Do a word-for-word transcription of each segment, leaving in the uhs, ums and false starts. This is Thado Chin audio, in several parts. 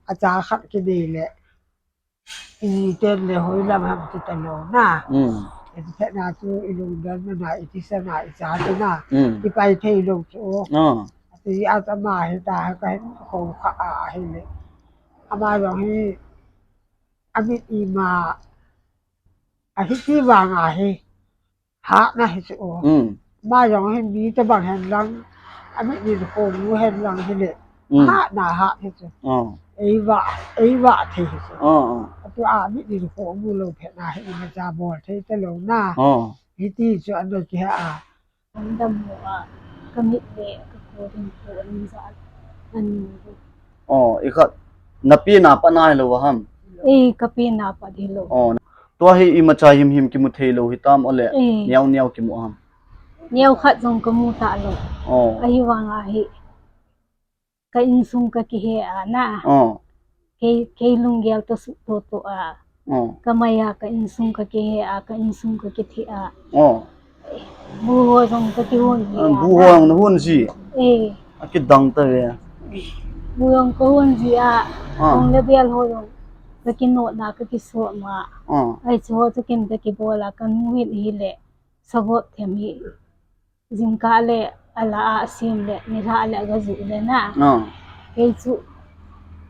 acha khat kinei le, ijiten le hoilam ham ti talou na. Hmm. Iti phetna chu ilungdonna, iti sana, icha chu na. Hmm. Ipai thei lou chu. Ah. Ati a ama hi ta ha ka hin ko kha a hi le. Ama jong hi amit ima ahi ti vang ahi. Hatna hi chu. Hmm. Ama jong hi mi tabang hen lang. Amit in ko mu hen lang hi le. Hmm. Hatna hat hi chu. Ah. Eiva, eiva thei hi chu. Ah, ah. Atu a amit in ko mu lou phetna hi imacha bol thei talou na. Ah. Hiti chu ana kihe a. An dam mo a, ka mit le ka ko ding ko an ja an. Oh, i khat na pi na pa na hi lou ham? Eh, ka pi na pa di lou. Oh, tua hi imacha himhim kimu thei lou hitam ole, eh, neo neo kimu ham? Neo khat jong ka mu talou. Oh. Ahivang ahi. Ka insung ka kihe a na. Oh. Kei, kei lunggel toh suhtoh toh a. Oh. Ka mai a ka insung ka kihe a, ka insung ka kithi a. Oh. Bu ho jong ka kihon ji a. Bu ho jong na hon ji. Eh. Akidang tave. Bu jong ka hon ji a. Ah. Kong le bel ho jong ka kinot na ka kiso ma. Ah. Ahi chu ho chu ken ka kibol a ka nu hin hi le. Savot them hi. Jingkah le, ala a sem le, nilhah le, aga ju le na. Ah. Kei chu,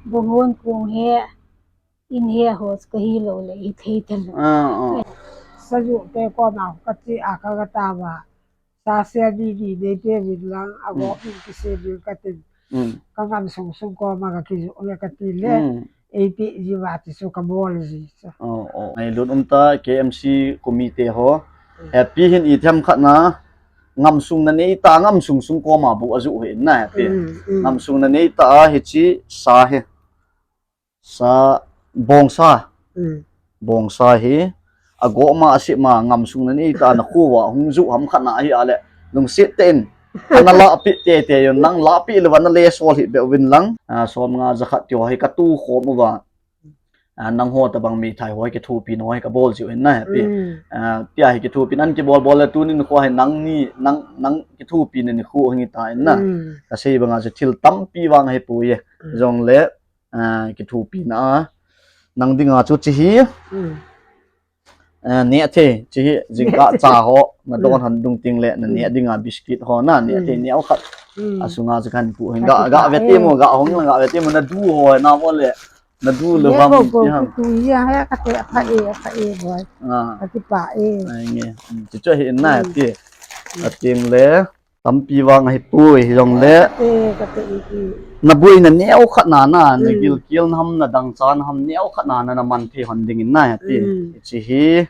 bu hon kong he, in he ho chu ka hi lou le, hi thei thei le. Ah, ah. Sa ju te koma ka ti a ka ga ta va. Sa se ni ni nei pe min lang, a go min ki se min ka tin. Mm. Ka ngam sung sung koma ka ki ju le ka ti le. Mm. Ei pi ji va ti chu ka bol ji chu. Oh, oh. Ngailut um ta K M C committee ho. Mm. Happy hin i them khat na ngam sung na nei ta, ngam sung sung koma bu a ju hin na happy. Mm, mm. Ngam sung na nei ta a hi chi sa hi. Sa bong sa. Mm. Bong sa hi. A go ma a si ma ngam sung na nei ta na khu va hung ju ham khat na hi a le. Lungset te in. Ana la pi te te yon nang la pi le va na le sol hi be win lang. A som nga ja khat tio hi ka tu khom u va. A, nang ho tabang meithai ho hi kithopi na ho hi ka bol jiu hin na happy. Mm. A, tia hi kithopi nan kibol bol le tunin kho hi nang ni, nang, nang kithopi na ni kho hi ta in na. Mm. Ka sei banga chu thil tampi vang hi pui e. Mm. Jong le, a, kithopi na a. Nang dinga chu chi hi. Mm. A, ne the, chi hi, jingkah cha ho, na don han dung ting le, na ne dinga biscuit ho, na ne the, mm, neo khat. Mm. A sunga chu kan pu hin. Ga, ga ve te mo, ga hong lang ga ve te mo, na du ho, na mo le. Na du le bang ti ham. Tu ya ha ka te pha e, pha e boy. Ah. Ka ti pa e. Ai nge. Mm, ti chu hi na ti. Mm. A ting le tampi vang hi pui hi jong le. Eh, ka te i ti. Na bui na neo khat na na, na, mm, gilkial na ham na dang chan ham neo khat na na, na man thei hon ding in na ti. Mm. Chi hi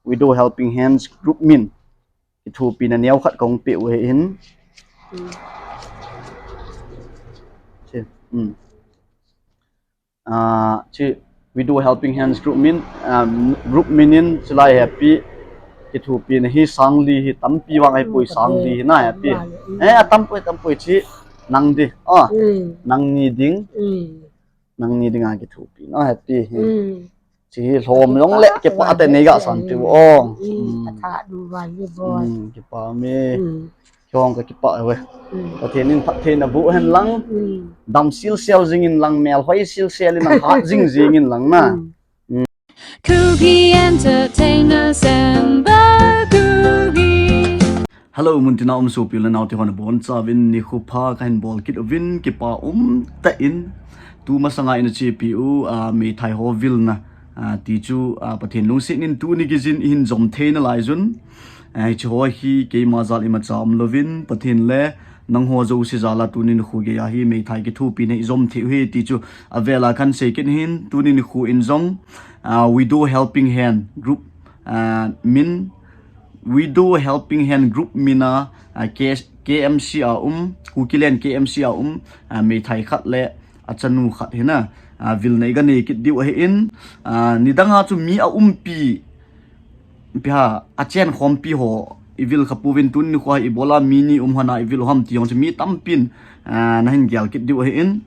Widow Helping Hands group min. Kithopi na neo khat kong pe u hin. Mm. Chi. Mm. Ah, chi Widow Helping Hands group min, ah, group min in chilai happy kithopi na hi sang li hi tampi vang hi pui, sang li hi na happy. Eh, a tam pui, tam pui chi nang di. Ah, nang ni ding. Nang ni ding a kithopi na happy hi. Chi hi lhom long le kipa te nei ga san ti o. Atha du van ni bo. Kipa mi. Hiong ka kipah e. Mm. Pathen in phattheina boh hen lang. Mm. Dam silsel jing in lang, melhoi silsel in lang, hat jing jing in lang na. Mm. Mm. Kuki Entertainers and the Kuki. Hello, muntina um sopi le naote hon abonchauvin nikho pha kahin bol kit uvin kipa umtah in. Tu masanga ina chepi u, ah, meithai ho vilna, ah, ti chu, ah, Pathen lungset in tuni kijin ihin jom theina lai jun. Eh, hiche ho hi keima jal imacha um louvin, Pathen le nangho jouse jal a tuni nikho geiya hi meithai kithopina ijom thei u hi ti chu avel a kahin sei kit in, tuni nikho in jong, ah, Widow Helping Hand group, ah, min, Widow Helping Hand group min a, ah, K-, K M C a um, Kukiland K M C a um, ah, meithai khat le achanu khat hi na, ah, vilna iga nei kit diu ahin, ah, nidang a chu mi aumpi, Ipi ham, achen khompi ho, ivil kha pouvin tuni nikho a ibola mi ni um hon a ivil u ham ti jong chu mi tampin, ah, nahin gel kit diu ahin.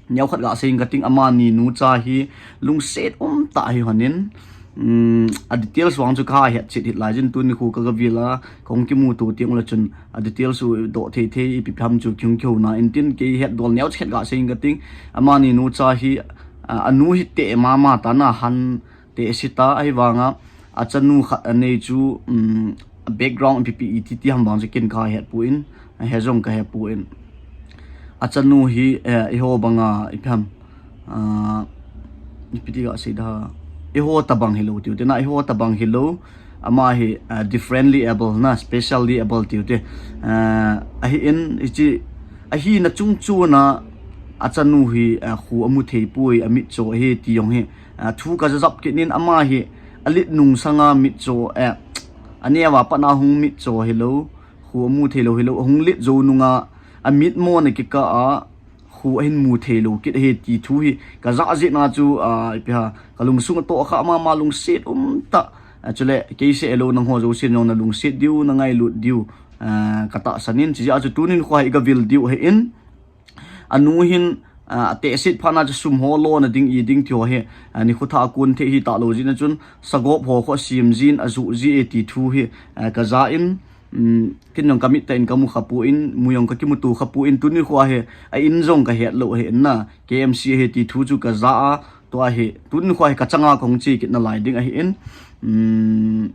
Neokhat gasei inge kating, amani nucha hi lungset umtah hi hon in, um, a details vang chu kahet chet hih laijin tuni nikho kaga vil a, kahung kimuto teng ule chun a details u doh thei thei ipi ipi ham chu kihung kihou na intin kei hetdol neocha khat gasei inge kating, amani nucha hi A, anu hi teh mama ta na, han teh si ta, ahivanga achanu khat anei chu, um, background ipi pi iti ti ham vang chu ken kahet poi, ahe jong kahe poi. Achanu hi, eh, eiho banga ipi ham, ah, ipi ti kasei da, eiho tabang hilou tiu te na, eiho tabang hilou, ama hi, ah, differently able na, specially able tiu te. Ah, ahin, hichi, ahina chung chuna achanu hi, ah, khu amu thei poi, amit cho ahi ti jong hi, ah, thu kaja jap kit in, ama hi alet nung sanga mit cho, eh, aneo a pat na hung mit cho hilou, khu amu thei lou hilou, ahung let jou nunga amit mo na kikah a, khu ahin mu thei lou kit ahi ti thu hi kaja jeh na chu, ah, ipi ham, kalungsung atoh kha mama, lungset um tah. Ah, chule kei seh lou, nangho jousen jong nalungset diu, nangailut diu, ah, katahsan in, chujeh a chu tunin khu hi gavil diu ahin. Anu hin, ah, ateh set phat na chu sum ho lona ding i ding ti ho hi, ah, nikho thah a kon thei hita lou jeh na chun, sagop ho khu asem jin, ajoh ji e ti thu hi, ah, kaja in, um, ken jong kamit tah in kamu kha poi, mu jong kakimuto kha poi, tuni khu hi, a in jong kahet lou ahin na, K M C ahi ti thu chu kaja a, tua hi, tuni khu hi kachanga kahung che kit nalai ding ahin, um,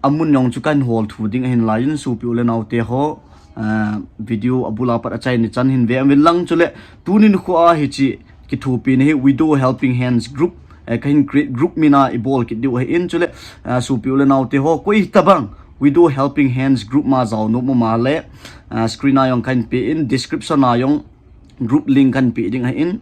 amun jong chu kahin hol thu ding ahin lai in, sopi u le nao te ho, ah, video abul a pat achaina chan hin ve uvin lang, chule tunin khu a hichi kithopina hi Widow Helping Hands Group, eh, kahin create group min a ibol kit diu ahin, chule, ah, sopi u le nao te ho, koi tabang Widow Helping Hands Group ma jao nom um a le, ah, screen a jong kahin pe in, description a jong group link kahin pe ding ahin.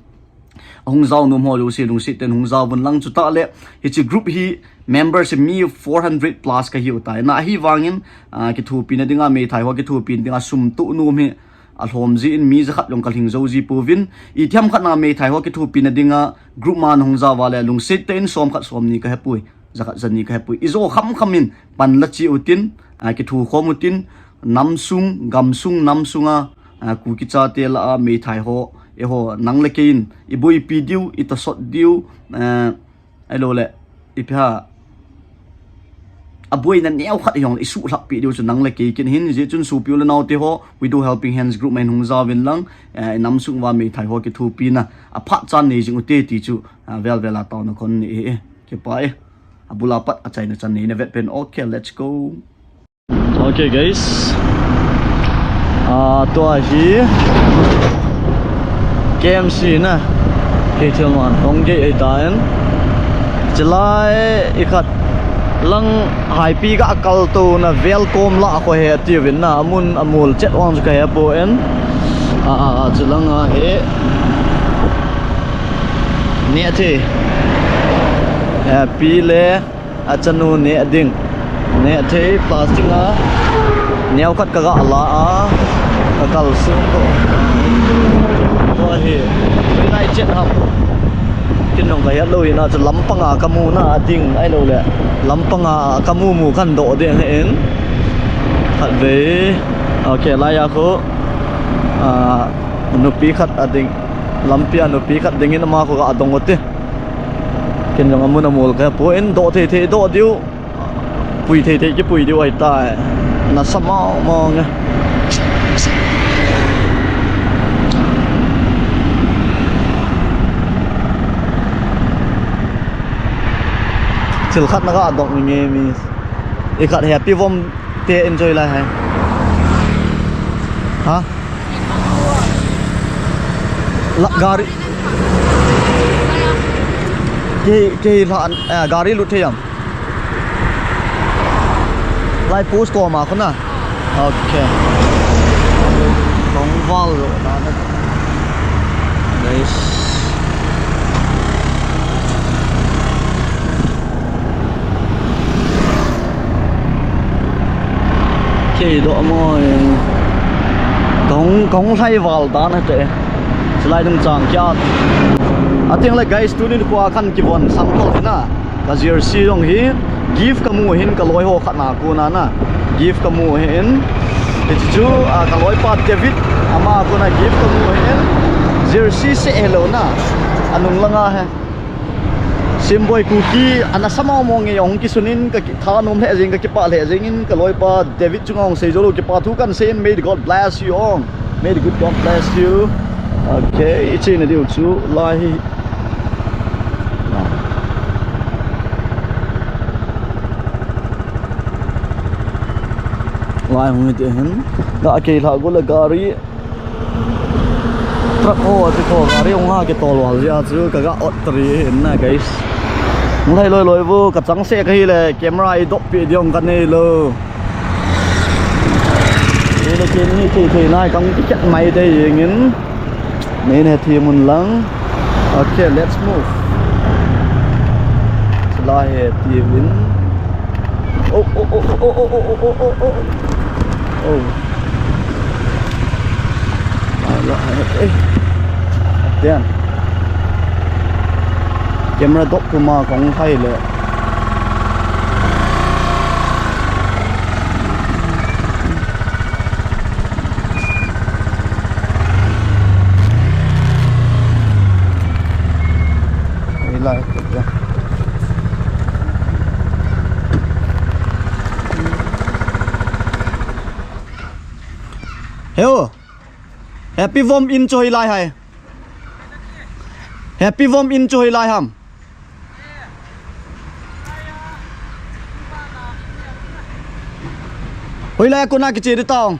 Ahung jao nom ho jouse lungset tah in hung jao uvin lang, chutah le hichi group hi members hi mi four hundred plus kahiu tai na, ahivangin, ah, kithopina dinga, meithai ho kithopina dinga sum toh nom hi alhom jin mi jakhat jong kalhing jou ji pouvin, itiham khat na meithai ho kithopina dinga group ma nahung jao uva le lungset tah in som khat som ni kahe poi, jakhat jani kahe poi, ijo kham kham in pan la che utin, ah, kitho khom utin, nam sung, gam sung, nam sunga, ah, Kuki chate lah a meithai ho, eiho nang le kei in iboipi diu, itosot diu, ah, ahilou le, ipi ham, aboina neo khat hijongle isuhlhap pi diu chu nang le kei kin ahin, hijeh chun sopi u le nao te ho, Widow Helping Hands Group ma hin hung jao uvin lang, eh, nam sung uva meithai ho kithopina aphat chan nei jing ute ti chu, ah, vel vel a taona kon nei e, kipah e. Abul a pat achaina chan nei na vet pen. Okay, let's go. Okay, guys. Ah, tua hi K M C na, Keithelmanbi toll gate ahitan. Chulai ikhat lang Haipi ga kal tona Welcome lah khu hi atiuvin na, amun amol chet vang chu kahe poi. Ah, ah, ah, chulang a hi Neothei, Haipi le achanu neh ding. Neothei plastic a neo khat kaga la a, kakal sung ko. Tua hi, tui nai chet ham. Ken jong kahet lou in a chu lampang a kamu na ading ahilou le, lampang a kamu mu kahin doh ding ahin. Khatvei. Okay, laiya khu, ah, nupi khat ading. Lampi a nupi khat dingin ama khu ga dong ute. Ken jong amun amol kahe poi, doh thei thei doh diu. Pui thei thei kipui diu ahitai. Nasa mong mong e. Thil khat na ga dong nge mi. Ikhat Happy Vom te enjoy lai hai. Ha? La, gari. Kei, kei la, eh, gari lut thei am? Lai post ko ma khu na. Okay. Kong val ro na na. Guys. Kei doh mo e. Kong, kong lai val dan ate. Chulai dungchang kia. Ating le guys, tunin khua khan kivon sang tol na. Ka jersey jong hi gift kamu hin, kaloi ho khat na kona na. Gift kamu hin. Hiche chu, ah, kaloipa David ama kona gift kamu hin. Jersey seh helou na. Anung langa he. Simboi Kuki, ana sa mong mong e, hung kisunin, ka kitha nom lheh jeng, ka kipah lheh jeng in, kaloipa David chunga hung sei jou lou, kipa thu kahin sei in, may the God bless you all. May the good God bless you. Okay, i chena diu chu lai hi. Lai hung hi ti hin. Ga kei lha go le gari. Truck ho, ti ko gari hung ha ke tol wal jia chu ka ga ot tri hin na, guys. Ngai loi loi bu ka chang se ka hi le camera i dop pi diong ka nei lo. Ni le kin ni thei thei nai kang ki chat mai te yeng in. Nei ne thi mun lang. Okay, let's move. Chulai he ti win. Oh, oh, oh. Oh. Ala, eh. Tian. Camera dok puma kong khai le. Ei lai te. Heo. Happy vom in chu hoilai ham? Happy vom in chu hoilai ham? Hoilai a kona kiche di tao.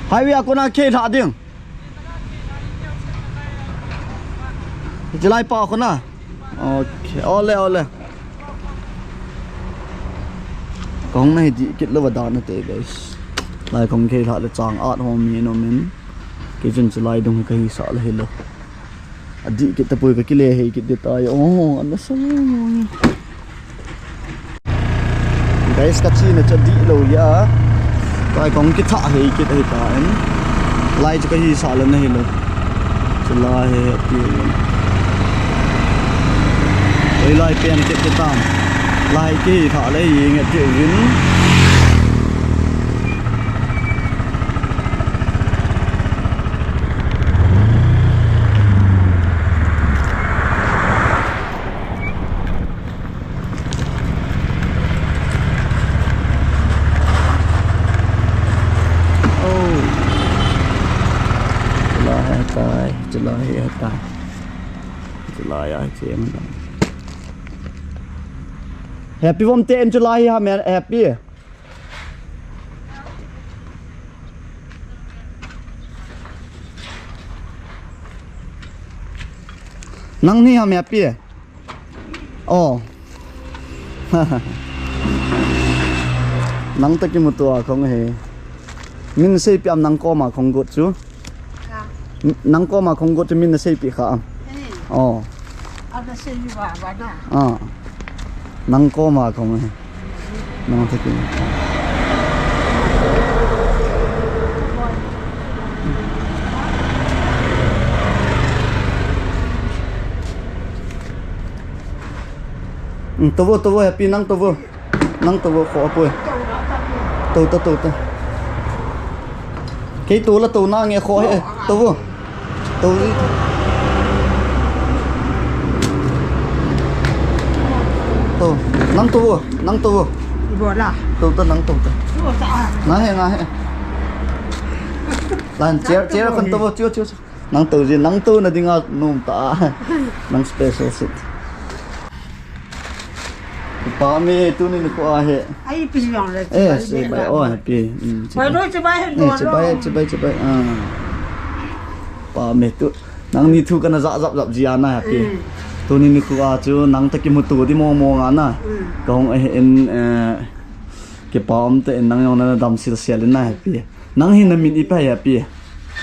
Highway a kona kei lha ding. Chulai pa kona. Okay, ole, ole. Kong na hi dih kit lou va dan ate, guys. Lai kong kei lha le chang at hom mi no min. Kei chun chulai dung hi ka hi sa le hi lo. A dih kit tapoi ka kile hei kit di tai. Oh, ana sa. Guys, ka chena chu dih lou ya. Kai kong kitha hei kit ahi ta em. Lai chu ka hi sa le na hi lo. Chulai he ti. Ei lai pen kit kit tam. Lai ki hi tha le yeng e ti vin. Oh. Chulai he tai, chulai he tai. Chulai a che man. Happy vom te in chulai ha me happy. Nang ni ham happy. Oh. Nang ta kimuto a kong he. Min sei piam nang koma kong got chu. Ka. N-, nang koma kong got chu min na sei pi kha am. He. Oh. Ana sei wa wa na. Ah. Nang koma kong he. Nang ta kim. Hm, to vo, to vo, happy nang to vo. Nang to vo, kho apoi. To ta, to ta. Kei to la to na nge kho he. To vo. To vo. To. Nang to vo, nang to vo. Ibola. To ta, nang to ta. To ta. Nga he, nga he. Lan, chair, chair, kan to vo, chiu, chiu, chiu. Nang to ji, nang to na dinga nom ta. Nang special seat. Pa me tuni ni ko a he. Ai, pi jong le, eh, chibai se bai, oh, pi. Mm, bai chibai. Lo, chibai he, eh, lo, chibai, lo. Chibai, chibai. Ah. Pa me tu. Nang ni thu kana ja jap jap ji ana happy. Mm. Tuni ni ko a chu nang ta kimuto di mo mo nga na. Mm. Ka hong eh in, eh, kipa um te in nang jong na dam sil sil na happy. Nang hi na min ipi happy.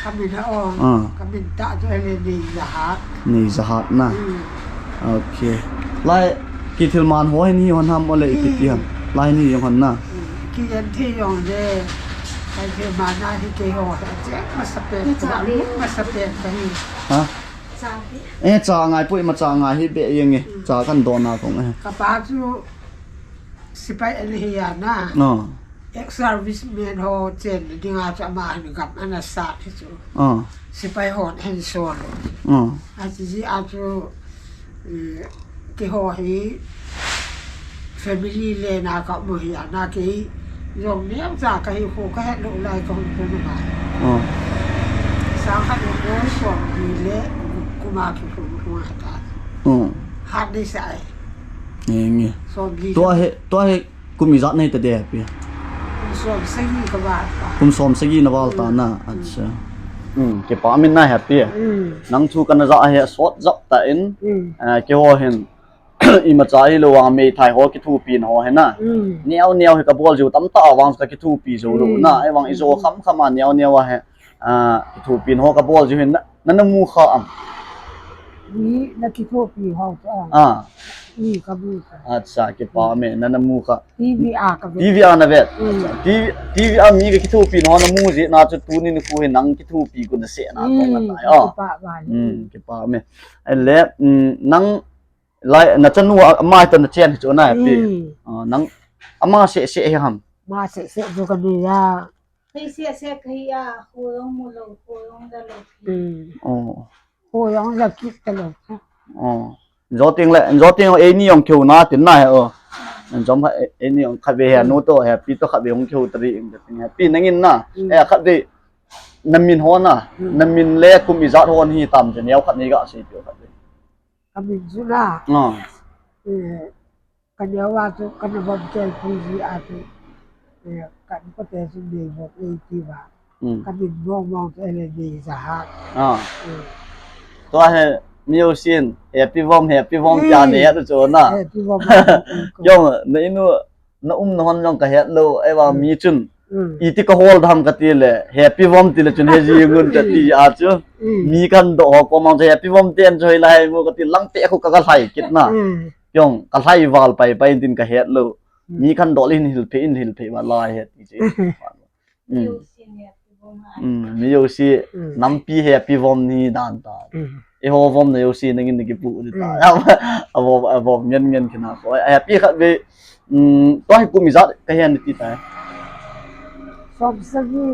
Ka min ha o. Ah. Ka min ta chu le Neijahat. Neijahat na. Hmm. Okay. Lai, kithilman ho hin hi hon ham ole ipi ti ham. Hmm. Lai ni jong hon na. Hmm. Kijen thei jong le. Kithilman na hi keiho. Che masa pen. Ni cha ni. Masa pen ka hi. Ha? Cha hi. Eh, cha ngai pui ma cha ngai hi be yeng e. Hmm. Cha kan don na kong e. Ka pa chu sipai ana hi a na. No. Ex-serviceman ho chen dinga chu ama hin gam ana sat hi chu. Ah. Sipai hon hin sol. Ah. A chi ji a chu, eh, keiho hi family le na ka mu hi a na kei jong neo cha ka hi khu ka het lo lai ka hung pu nu ma. Ah. Sa Somli le gup kum a kiphun hung a ta. Hmm. Hat ni sa ai. Nge, nge. Somli. Tua hi, tua hi kum ijat nei ta de pi. Kum som sagi ka val ta. Kum som sagi na val ta na. Hmm. Acha. Hmm, kipa min na happy. Hmm. Nang thu kana ja hi sot jap ta in. Hmm. Eh, keiho hin imacha hilou vang meithai ho kithopi na ho hi na. Hmm. Neo neo hi ka bol jiu tamtah vang ka kithopi jou lou na. Hmm. Ahivang ijo kham kham a neo neo a hi, ah, kithopi na ho ka bol jiu hin na, na, na mu kha am. Mi na kithopi ho cha. Ah. Mi ka mu kha. Acha, kipa me, na, na mu kha. T V a ka vet. T V a na vet. Hmm. Acha, T V, T V a mi ka kithopi na ho na mu ji na chu tuni nikho hi nang kithopi gu na se na ko na. Hmm, tai. Ah. Kipa ba ni. Hmm, kipa me. Ahile, hmm, nang lai, na chanu a, ama ta na chen chu na pi. Hmm. Ah, nang ama seh seh hi ham. Ma seh seh chu ka ni ya. Thei seh seh ka hi a, khoyong mu lou, khoyong da lou. Hmm. Oh. Khoyong da kit ta lou. Oh. Joting le, joting eini jong keu na tin na he, oh. Jom ha, eini jong khat ve he nu to he pi to khat ve hung keu ta ri ing ka tin he. Pi nangin na. Hmm. Eh, khat ve na min ho na. Hmm. Na min le kum ijat ho hi tam je neo khat ni ga sei pi khat ve. Ka min chu na. Ah. Eh, ka neo a chu, ka na vom kel pu ji a chu. Eh, ka ko te chu nei vom ei ti va. Hmm. Ka min mong mong te le nei ja ha. Ah. Hmm. Tua hi mi jousen, happy vom, happy vom tia nei chu na. Happy vom. Jong, na inu, na um na hon jong ka het lou, ahivang mi chun. Hmm. Iti ka hol dam ka ti le, happy vom ti le chun he ji ngun ka ti a chu. Hmm. Mi kan do ho ko mang chu happy vom ten chu hoi lai mu ka ti lang te khu ka ka lai kit na. Hmm. Jong, ka lai val pai pai tin ka het lou. Hmm. Mi kan do le hin hil phe, in hil phe ma lai he ti chu. Hmm. Hmm, mi jouse, hmm, nampi happy vom ni dan ta. Hmm. Eiho vom na jouse nangin na kipu ni ta. Hmm. A vom, a vom ngen ngen kina ko. Happy khat ve, hmm, tua hi kum ijat ka hen ti ta. Som sagi.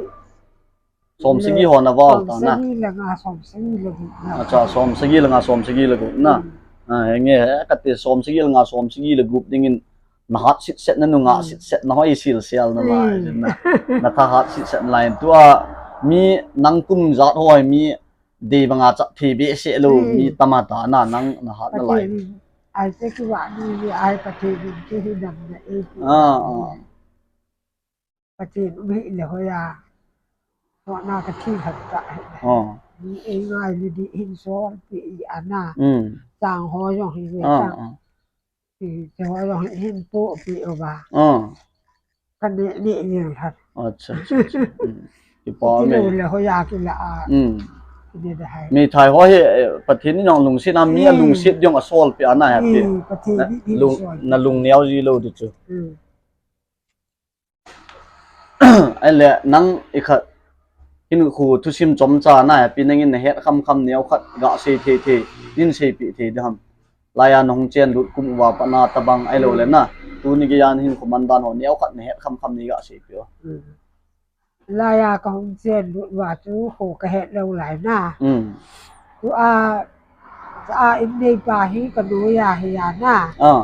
Som sagi ho na val ta na. Som sagi le nga, som sagi le gup na. Acha, som sagi le nga, som sagi le gup na. Hmm. Ah, henge, he, ka ti som sagi le nga, som sagi le gup dingin na hat sit set na, nunga sit set na hoi sil sial na lai, hmm, na, na tha hat sit set na lai. Tua mi nang kum jat hoi mi dei banga chat thei be se lou, hmm, mi tama ta na nang na hat na lai. Pathen, ai te ki wa ni ni ai Pathen in ki hi dam na e ki. Ah, ah. Pathen um hi le hoya. Ho na ka thi hat ta. Oh. Ni e ngai ni di hin sol pi i ana. Hmm. Chang ho jong hi ve. Ah, chang. Ah. Ti, ti ho jong hin pu pi o ba. Ah. Ka ne, ne, ne, ha. Acha, acha, acha. Hmm. Kipa me. Ti lo le ho ya ki la a. Hmm. Ki ne da hai. Mi thai ho hi, eh, Pathen in jong lungset na mi a, hmm, lungset jong a sol pi ana happy. Hmm, Pathen na, ni, ni lung, sol. Na lung neo ji lou di chu. Hmm. Ahile nang i khat, hin khu thusim chomcha na happy nangin na het kham kham neo khat ga sei thei thei, nin sei pi thei dam. Laiya na hung chen lut kum uva pat na tabang ahilou le na. Tuni geiya na hin khu man dan ho neo khat na het kham kham ni ga sei pi o. Hmm. Laiya ka hung chen lut uva chu khu ka het lou lai na. Hmm. Tua, tua in nei pa hi ka nu ya hi ya na. Ah.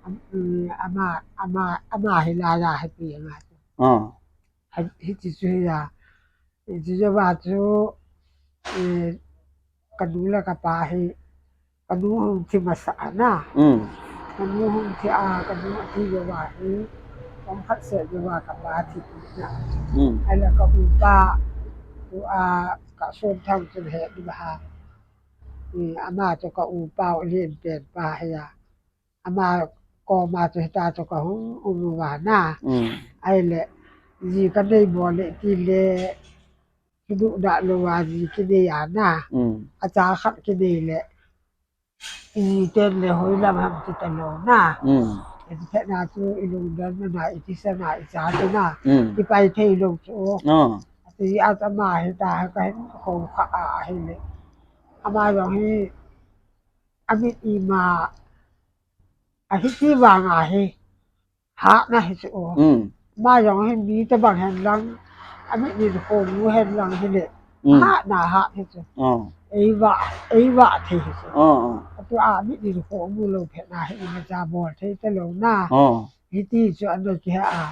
Am, um, ama, ama, ama hi laiya hi pi nga. Ah. Hi, hi ti chu hi ya. Hi ti chu ba chu, eh, ka nu le ka pa hi, ka nu hung thi masa a na. Mm. Ka nu hung thi a, ka nu thi jouva hi, chomkhat seh jouva ka pa thi na. Mm. Ahile ka upa, tua ka son thang chun he di ba ha. Eh, ama chu ka upa u lien pen pa hi a. Ama koma chu hita chu ka hung um uva na. Mm. Ahile, ji ka nei bol le ti le, kiduh dah lou a ji kinei a na. Mm. Acha khat kinei le, ji ten le hoi lam ham ti ta lou na. Mm. Iti phet na chu i lungdon na, i tisa na, i cha chu na. Mm. I pai thei lou chu. Ah. Ati a ama hita ka hin kho kha a ahile. Ama jong hi, amit ima, a hiti vang a hi, hat na hi chu. Mm. Ama jong hi mi tabang hen lang, amit nin kho mu hen lang hile. Mm. Hat na hat hi chu. Oh. Ei va, ei va thei hi chu. Oh, oh. Atu a amit nin kho mu lou phet na hi imacha bol thei ta lou na. Oh. Hiti chu ana kihe a.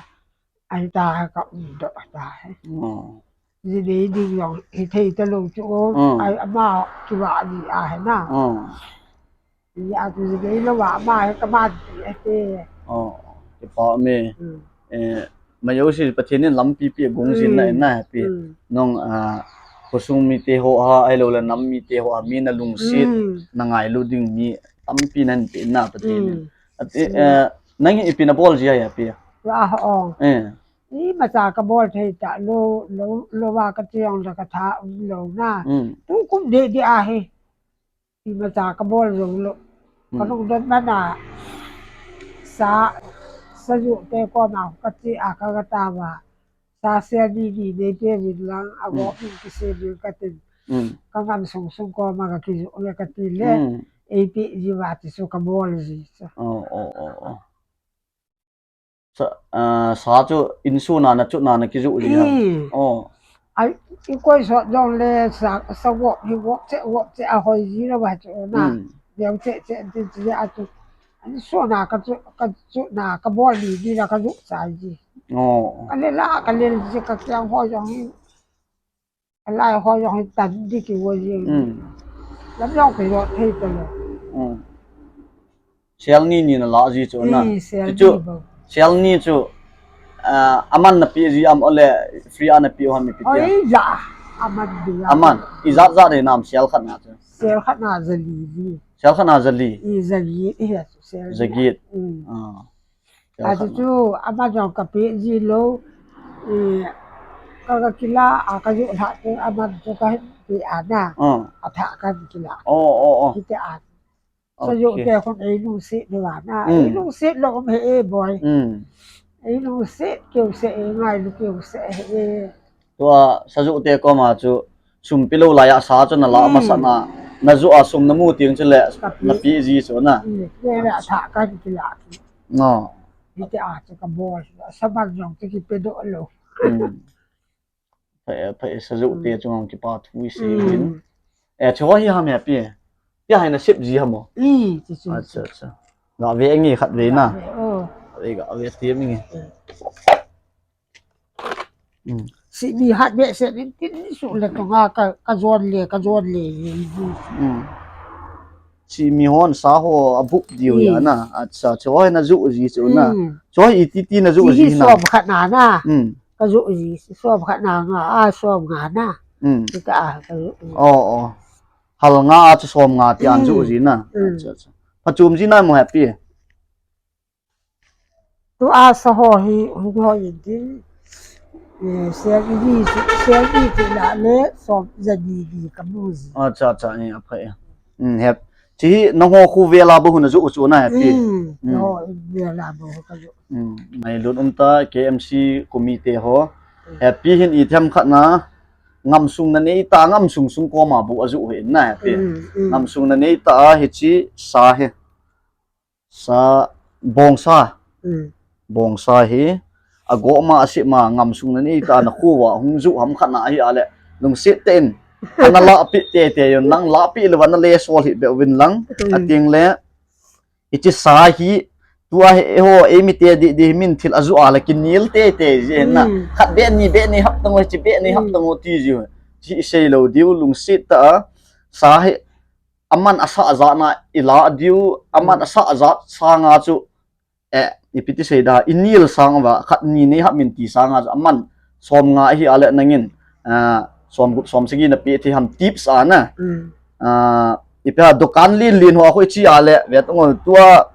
Ahita ka um doh ta hi. Oh. Jinei ding jong hithei talou chu. Mm. Ai, ama kivah ji ahi na. Mm. Ijeh chu jinei lou a ama hi kaman ti ate. Oh, kipa me. Mm. Eh, majouse Pathen in lampi pi agong jin na, mm, na happy. Mm. Nong, ah, khosung mite ho a, ahilou le nam mite ho a, mi nalungset, mm, nangailut ding mi tampi nahin pe na Pathen in. Mm. Ati, mm, eh, nang hi ipi nabol ji a happy? Wa ho. Eh. Imacha kabol thei talou, lou, lou va kati jong le katha umlou na. Mm. Tukum deh deh ahi. Imacha kabol jou lou. Hmm. Kalungdon man a, sa, sajoh te koma kati a kaga tao va. Sa sel ni ni neipe uvin lang, ago, hmm, min kisem uvin katin. Hmm. Kangam sung sung koma kakijou le kati le. Hmm. Eipe ji uva ti chu kabol ji chu. Oh, oh, oh, oh. Sa, ah, sa chu insung a nachu na nakijou ji ham? Hmm. Oh. Ai, ikoi sot jong le sa, sa gop hi gop che, gop che ahoi ji lou va chu na. Hmm. Neo che che ti ti a chu. Insung a kachu, kachu na kabol ni ni la kajou chai ji. Oh. Kale la, kale ji kakiang ho jong hi. Alai ho jong hi tan di kivo jing. Hmm. Lam jong kijot thei talou. Hmm. Sel ni ni nala ji chu na. Eh, sel ni chu, bou. Sel ni chu, ah, aman nape ji am ole free a nape u ham ipi ti a? Oi, la. Aman di a. Aman. Ijat jat dei nam sel khat na chu? Sel khat na jali ji. Sel khat na jali? I jali, i he chu sel ni. Jagit. Hmm. Ah. Achu chu, ama jong kape ji lou, eh, ka, kakila, a, kajou lha te, ama chu kahin pe a na. Ah. Atha kahin kila. Oh, oh, oh. Hiti a. Okay. Sajoh te khun eilungset lou a na. Hmm. Eilungset lou um he e boi. Hmm. Eilungset keu se e, ngailu keu se e. Tua sajoh te koma chu sum pelou lai a sa chu nala, hmm, masa na, najou a sum namu teng chule, kape, nape ji chu na. Hmm, kei le atha kahin kila. No. Hiti a chu kabol. Saman jong chu kipe doh lou. Hmm. Pha, pha, sajoh te, hmm, chung kipa thu isei, hmm, in. Eh, chu hi ham happy? Tia hi nasep ji ham o? I, chu chu. Acha, acha. Gave nge khat ve na. Gave, oh. Gave, gave ti mi nge. Hmm. Hmm. Sep mi hat behseh in tin su le tonga ka, kajon le, kajon le. Hmm. Sep mi hon sa ho abup diu, hmm, ya na. Acha, chu hi najou ji chu na. Hmm. Chu hi iti ti najou ji na? Som khat na na. Hmm. Kajou ji, som khat na nga, a, som nga na. Hmm. Tia kajou ji. Oh, oh. Hal nga a chu som nga tia, hmm, najou ji na. Hmm. Acha, acha. Phachom ji na mo happy? Tua sa ho hi, hung ho in tin, eh, sel ni, sel ni ti la le, som jani ni kamu ji. Acha, acha, eh, apha, eh. Hmm, hep. Chi hi, nangho khu vela bou hung najou chu na happy. Hmm, hmm. Nangho vela bou kajou. Hmm, ngailut um ta, K M C committee ho. Hmm. Happy hin ithem khat na, ngamsung nanei ta, ngamsung sung koma bou ajou hin na happy. Hmm, hmm. Ngamsung nanei ta, hichi sa hi. Sa, bongsa. Hmm. Bongsa hi, ago ma asep ma ngamsung nanei ta nakhu va hung jou ham khat na hi ale. Lungset tah in. Ana lahpeh tete un lang, lahpeh lou va nale sol hi be uvin lang. Hmm. Ateng le, hichi sa hi, tua hi, eiho, eimi te di, di min thil ajou a le kinel tete ji na. Hmm. Khat be ni be ni hap tang o, hichi be ni hap tang o ti ji. Chi isei lou diu, lungset tah a, sa hi, aman asah jat na ila diu, aman, hmm, asah jat sanga chu, eh, ipi ti sei da, inel sang va, khat ni nei hap min ti sanga chu, aman som nga hi ale nangin, ah, som gup som sagi nape thei ham tips a na. Hmm. Ah, ipi ha dukan lin lin ho khu ichi ale, ve tong tua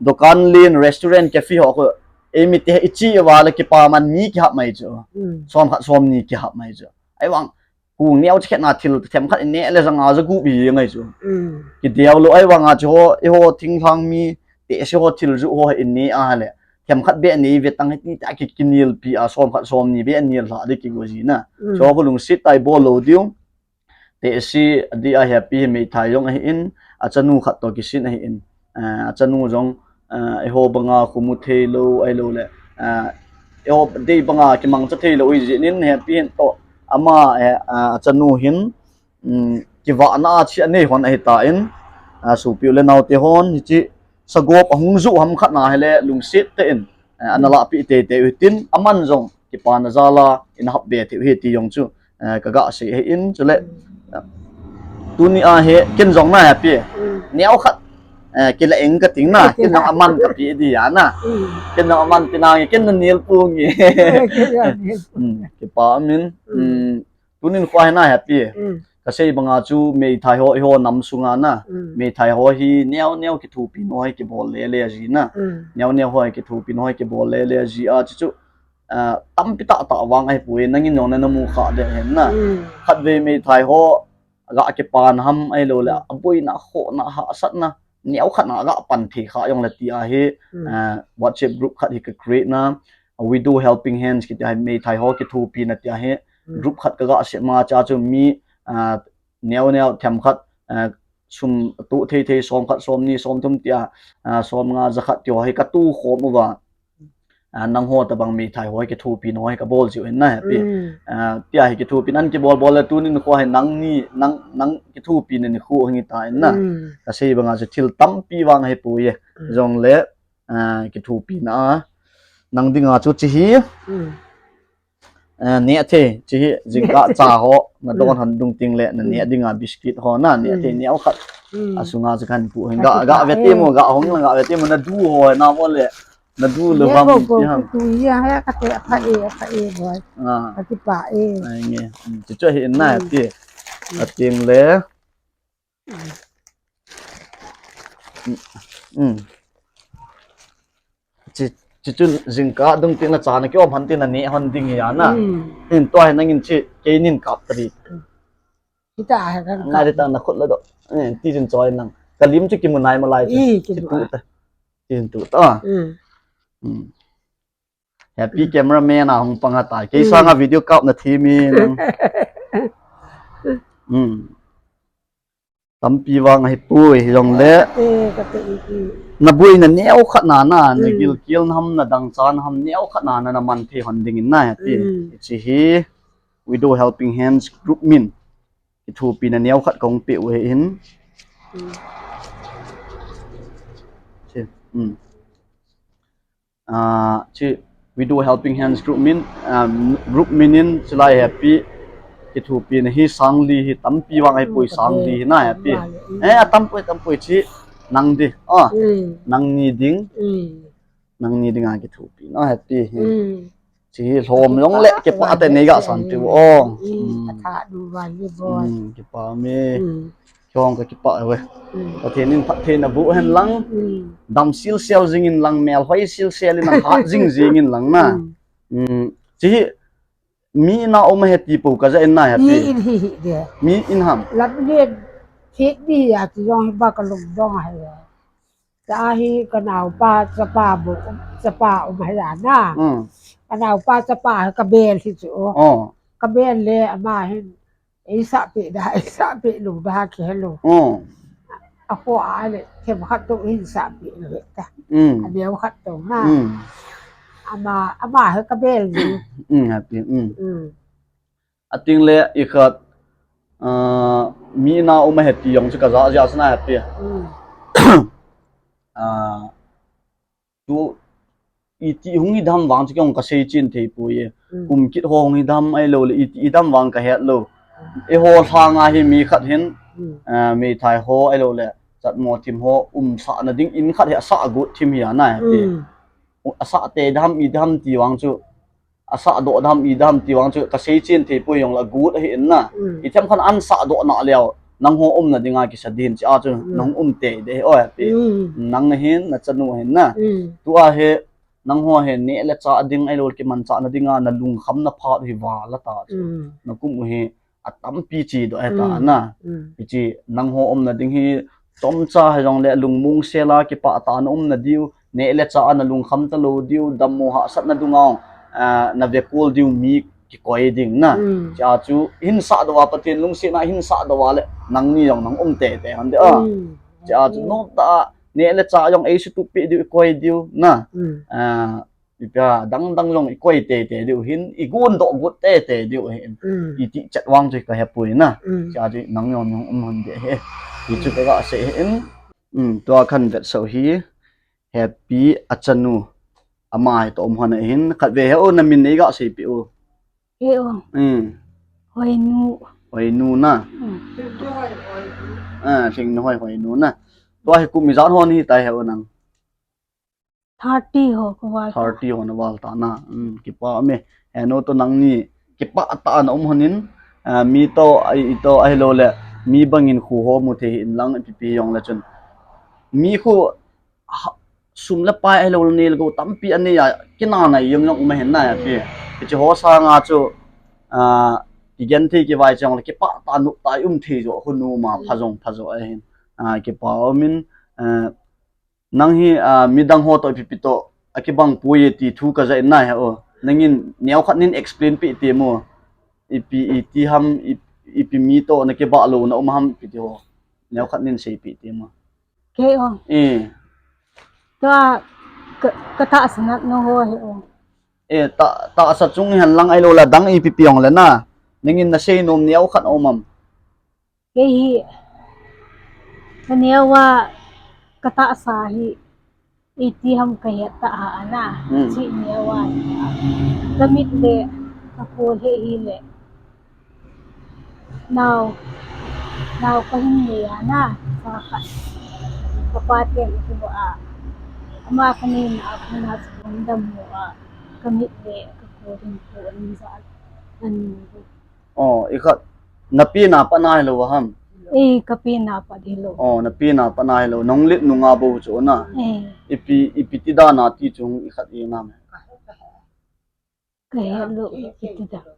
dukan lin restaurant cafe ho khu, eimi te ichi va le kipa man ni kihap mai chu. Hmm. Som khat som ni kihap mai chu. Ahivang, Kung neo chikhet na thil themkhat ineh le janga jagup hi ngai chu. Mm. Kideo lou ahivanga chu ho, eiho thinglhang mi, tehse ho thil juh ho ineh a le. Themkhat be nei ve tang hiti ta ki, kinelpi a, som khat som ni be nel lha di kigo ji na. Mm. Chu khu lungset tah a bol lou diu. Tehse adeh a Happy hi meithai jong ahin, achanu khat toh kisin ahin. Ah, achanu jong, ah, eiho banga khu mu thei lou, ahilou le, ah, eiho dei banga kimangcha thei lou ahi jeh in Happy hin toh ama, eh, ah, achanu hin, um, kivahna a chi anei hon ahi tan, ah, sopi u le naote hon hichi sagop ahung juh ham khat na hile lungset tah in, eh, ana lahpeh teitei u hitin aman jong kipana jal a ina hap be thei u hi ti jong chu eh, kaga sei ahin, chule, eh, tuni a hi, ken jong na Happy. Neo khat, eh, kila eng kating na, ken jong aman kapi di a na. Ken jong aman pi nange, ken na nel pu nge. Kipa min, tunin kho hi na Happy. Kasei banga chu meithai ho, eiho nam sunga na. Meithai ho hi neo neo kithopi no hi kibol le le ji na. Neo neo ho hi kithopi no hi kibol le le ji a chu chu, ah, tampi tah tah vang ahipoi, nangin jong na namu kha de hen na. Khatvei meithai ho, ga kipan ham ahilou le, aboina, khohna, hahsatna, neo khat na ga pan thei kha jong le ti ahi, ah, WhatsApp group khat hi ka create na, Widow Helping Hands kiti ahi, meithai ho kithopi na ti ahi, group khat kaga sema cha chu mi, ah, neo neo them khat, ah, sum tu thei thei som khat, som ni, som thum tia, ah, som nga, ja khat ti ho hi katu khom uva. Ah, nangho tabang meithai ho hi kithopi no hi kabol jiu hin na Happy. Ah, tia hi kithopi nan kibol bol le tunin kho hi nangni, nang, nang kithopi na nikho hi ta in na. Kasei banga chu thil tampi vang ahipoi e. Jong le, ah, kithopi na. Nang dinga chu chi hi. Eh, neh thei, chi hi, jingkah cha ho, na don hon dung ting le, na neh dinga biscuit ho, na neh thei neo khat. Asunga chu kan pu hin, ga, ga ve ti mo, ga hong lang ga ve ti mo, na du ho, na mo le, na du le ham, ti ham. Tu ya ha ka te, apa e, apa e, boy. Ah. Ka ti pa e. Ai nge, chu chu hi na ti. Ating le. Chi, chi chun jingkah dung tin na cha na kiom han tin na neh hon ding hi a na. Hin tua hi nangin chi, kei nin kap ta di. Hita ha kan ngai di ta na khut la do. Eh, ti jin choi nang. Ka lim chu kimu nai ma lai chu. Chi tu ta. Ti jin tu ta. Happy cameraman a hung pang ha ta. Kei sanga video kap na thi mi nang. Tampi vang ahipoi, hijong le. Na buai na neo khat na na, na gilkial na ham, na dangchan na ham, neo khat na na, na man thei hon dingin na, ti. Hichi hi, Widow Helping Hands group min. Kithopi na neo khat kong pe u hin. Chi, um. Ah, chi Widow Helping Hands group min, ah, group min in chulai Happy kithopi na hi sang li hi tampi vang ahipoi, sang li hi na Happy. Eh, a tampoi, tampoi chi nang di. Ah, nang ni ding. Nang ni ding a kithopi na Happy hi. Chi hi lhom jong le kipa te nei ga san tiu o. Atha du van ni bo. Kipa mi. Kiong ka kipa ve. Pathen in phattheina bu hen lang. Dam sil sil jing in lang, mel hoi sil sil in lang, hat jing jing in lang na. Chi hi mi na um he ti po ka ja in na Happy. Mi in hi hi de. Mi in ham. Lap ni thit ni a ti jong ba ka lung dong ha ya. Cha hi ka naupa chapa bu, chapa um ha ya na. Ka naupa chapa ka bel hi chu. Ka bel le ama hin. Ei sah peh da, ei sah peh lou da, kihe lou. A kho a le, themkhat tou hin sah peh lou ta. A neo khat tou na. Ama, ama hi ka bel ni. Ating le i khat, ah, mi na um ahi ti jong chu ka ja ja sana ahi ti. Ah, Tu iti hung i dam vang chu kei hung ka sei chen thei poi e. Kum kit ho hung i dam ahilou le iti i dam vang ka het lou. Eiho lhang a hi mi khat hin, ah, meithai ho ahilou le chatmo thim ho umsah na ding in khat hi asah got thim hi ana he ti. Asah te dam i dam ti vang chu asah doh dam i dam ti vang chu ka sei chen thei poi jong la got ahi in na. I them khan an sah doh na leo nangho umna dinga kisa din chi a chu nang um te de o he ti. Nang na hin na chanu hin na. Tu a he Nangho hi neh le chah ding ahilou le kimanchah na dinga na lungkham na phat hi val a ta chu. Na kum u hi atampi chi doh ahi ta na. Hichi nangho umna ding hi chomcha hijong le lungmong sel a kipah tah a na umna diu, neh le chah a na lungkham talou diu, dammo hahsatna dunga, ah, na vekol diu mi kikoi ding na. Chi a chu hin sah doh a Pathen lungsetna hin sah doh a le nangni jong nang um tete hon de a. Chi a chu nom tah a neh le chah jong ei sutup peh diu, i koi diu na. Ah, ipi a dang dang jong i koi tete diu hin, i gon doh got tete diu hin. I ti chet vang chu ka he poi na. Chi a chu nang jong nang um hon de he. Hi chu ka ga sei hin. Um, tua khan vet sau hi Happy a chanu. Ama hi to um hon hin. Khat ve he o na min nei ga sei pi o. He o. Um. Hoinu. Hoinu na. Hmm. Ah, Lhingnu Hoi, Hoinu na. Tua hi kum ijat ho nahi tai he u nang? Thirty ho kaval. Thirty ho naval ta na. Hmm, kipa me. Henu to nangni kipa ta na um honin. Ah, mi to, ai, i to, ahilou le. Mi bangin khu ho mu thei in lang ipi pi jong le chun. Mi khu ha, sum le pai ahilou le nei le gou tampi anei a, kinana yom long um ahin na ya pi. Hiche ho sanga chu, ah, kigen thei kivai chang le kipa ta nu ta um thei jo khu nu ma pha jong pha jo ahin. Ah, kipa umin, ah, nang hi, ah, midang ho to ipi pi to, akibang poi e ti thu kaja in na he o. Nangin neo khat nin explain pi ti mo. Ipi, iti ham, ipi, ipi mi to na kiba lou na um ham pi ti ho. Neo khat nin sei pi ti mo. Kei o. Eh. Tua ka, ka tahsa nat no ho hi o. Eh, ta, tahsa chung hen lang ahilou le dang ipi pi jong le na. Nangin na sei nom neo khat um am. Kei hi, ka neo a, ka tahsa hi, iti ham ka het ta ha ana. Hmm. Chi neo a, ka mit le, ka kol he hi le. Nao, nao ka hin nei ana, sa khat. Ka pa te ka kol a. Ama ka nei na, ka na sa dam mo a. Ka mit le, ka kol ding ko an za, an nei. Oh, i khat, na pi na pa na hilou ham? Eh, ka pi na pa hilou. Oh, na pi na pa na hilou. Nong lit nunga bou chu na. Eh. Ipi, ipi ti dan a ti chung i khat i nam. Ka het lou, ipi ti dan.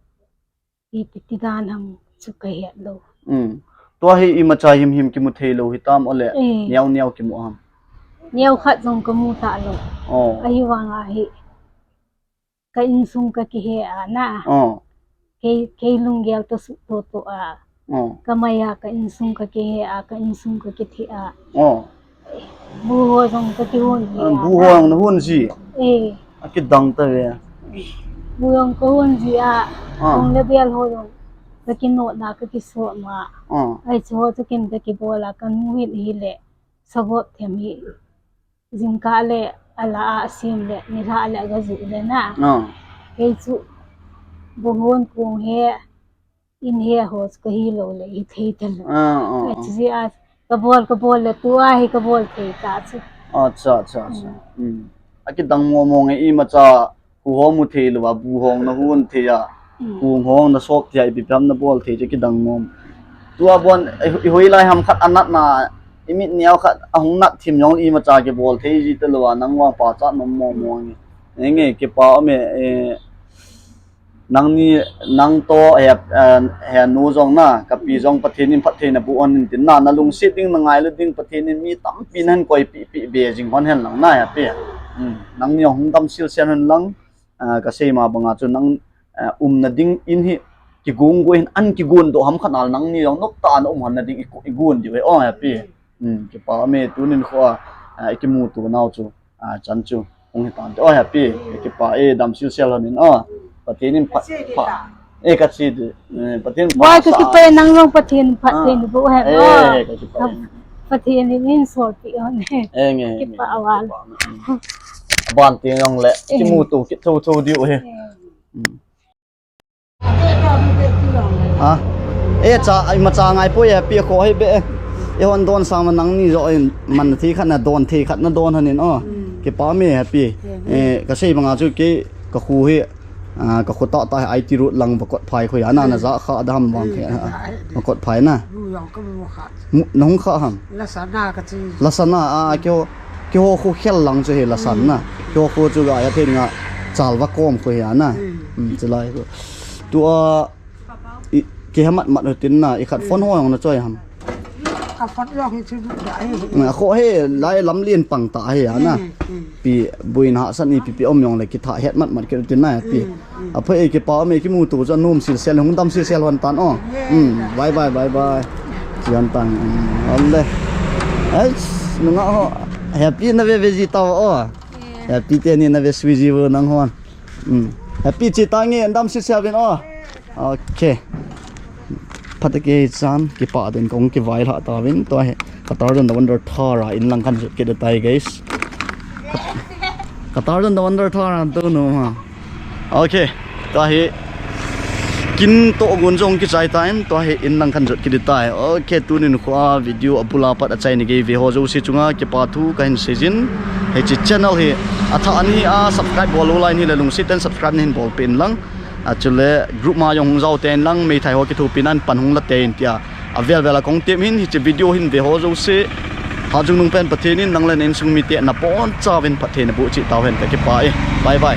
Ipi ti dan ham chu ka het lou. Hmm. Tua hi imacha him him kimu thei lou hitam ole. Eh. Neo neo kimu ham? Neo khat jong ka mu ta lou. Oh. Ahivang a hi. Ka insung ka kihe a na. Oh. Kei, kei lunggel to su to to a. Oh. Ka mai a ka insung ka kihe a, ka insung ka kithi a. Oh. Bu ho jong ka kihon ji. Ah, a bu na. Ho jong na hon ji. Eh. Akidang ta ve. Bu jong ka hon ji a. Ah. Jong le bel ho jong ka kinot na ka kiso ma. Ah. Ai chu ho chu ken ka kibol a ka nu hin hi le. Sagop them hi. Jingkah le, ala a sim le, nilhah le, aga ju le na. Ah. Kei chu, bu hon kong he, in he ho chu ka hilou le, i thei ta lou. Ah, ah, ah. Chu ji a, ka bol, ka bol le, tua hi ka bol thei ta chu. Acha, acha, acha. Hmm. Hmm. Akidang mo mo nge imacha, Khu ho mu thei lou a, bu hong na hun thei a, hmm, khu hong na sop thei a, ipi pi ham na bol thei chu kidang nom. Tua bon, i, i hoilai ham khat anat na, i mit neo khat ahung nat thim jong imacha kibol thei ji ta lou a, nang vang pachat nom mo mo nge. Nge, kipa um e, eh, nangni, nang to, he, eh, he nu jong na, ka pi jong Pathen in phatthei na boh hon in tin na, na lungset ding, na ngailut ding, Pathen in mi tampi na hin koipi, pi be jing hon hen lang na, he pi. Hmm, nangni hung dam sil sen hen lang, Ah, ka sei ma banga chu nang, ah, umna ding in hi kigon go in an kigon doh ham khat nal nangni jong nop tah a na um hon na ding i, i gon diu hi. Oh, happy. Hmm, kipa me tunin kho a, ah, i kimuto nau chu, ah, chan chu hung hi tan. Oh, happy. Kipa e dam sil sil hon in. Oh, Pathen in pha, pha. Eh, ka chi di. Eh, Pathen in pha. Wai ka sa. Kipa e nang jong Pathen in pha. Ah. Pathen in bu he. Eh, oh, ka kipa e. Pathen in in sol pi hon e. Eh, nge, nge. Kipa a wal. Kipa, mm. Ban ti jong le, eh, kimuto kit tho tho diu he. Eh. Mm. Ha? Eh, cha, ai ma cha ngai poi e, pi kho hi be. Eh, hon don sang ma nangni jo in man thi khat na don thi khat na don hanin, oh. Mm. Kipa me happy. Eh, ka sei banga chu ke ka khu hi. Ah, ka khu tah tah hi I T road lang va kot phai khu a na, na ja kha da ham vang khe, ah, va kot phai na. Mu jong ka mu kha. Mu, na hung kha ham? Lasana ka chi. Lasana, ah, keiho, keiho khu khel lang chu hi Lasana. Keiho khu chu ga ya thei nga chal va kom khu hi a na. Hmm, chu lai khu. Tua, i, ke ha mat mat ho tin na, i khat phone ho jong na choi ham. Ka phone jong hi chu da hi. A kho he, lai lam lien pang ta hi a na. Hmm, hmm. Pi buin hahsat ni pi pi om jong le kitha het mat mat kit tin na pi. Hmm, hmm. A pho e kipa me kimuto chu nom sil sil hung dam sil sil hon tan o. Yeah. Hmm, bye bye bye bye. Sil hon tan. Hmm, om le. Ai, nunga ho. Happy na ve ve ji ta o. Yeah. Happy te ni na ve sui ji vo nang hon. Hmm. Happy chi ta nge dam sil sil vin o. Okay. Phat kei chan, kipa den kong kivai lha ta vin, tua hi. Ka Tar Down the Wonder Thar a in lang kan zut kit tai, guys. Ka Tar Down the Wonder Thar a tu nu ha. Okay. Tua hi. Kin toh gon jong kichai tan, tua hi in lang khan jot kit tai. Ok, tunin khu a video abula pat achaina gei ve ho jouse chunga kipa thu kahin seijin. Hiche channel hi athah ahi a, subscribe bol lou lai in hile lungset in subscribe nahin bolpeh in lang. Achule group ma jong hung jao tein lang, meithai ho kithopi nan pan hung la tein tia. Avel vel a kahung tem hin, hiche video hin ve ho jouse, Hajungnung pen Pathen in nang le na insung mite nabonchauvin phatthei naboh cheh tauhen, kakipah e. Bye bye.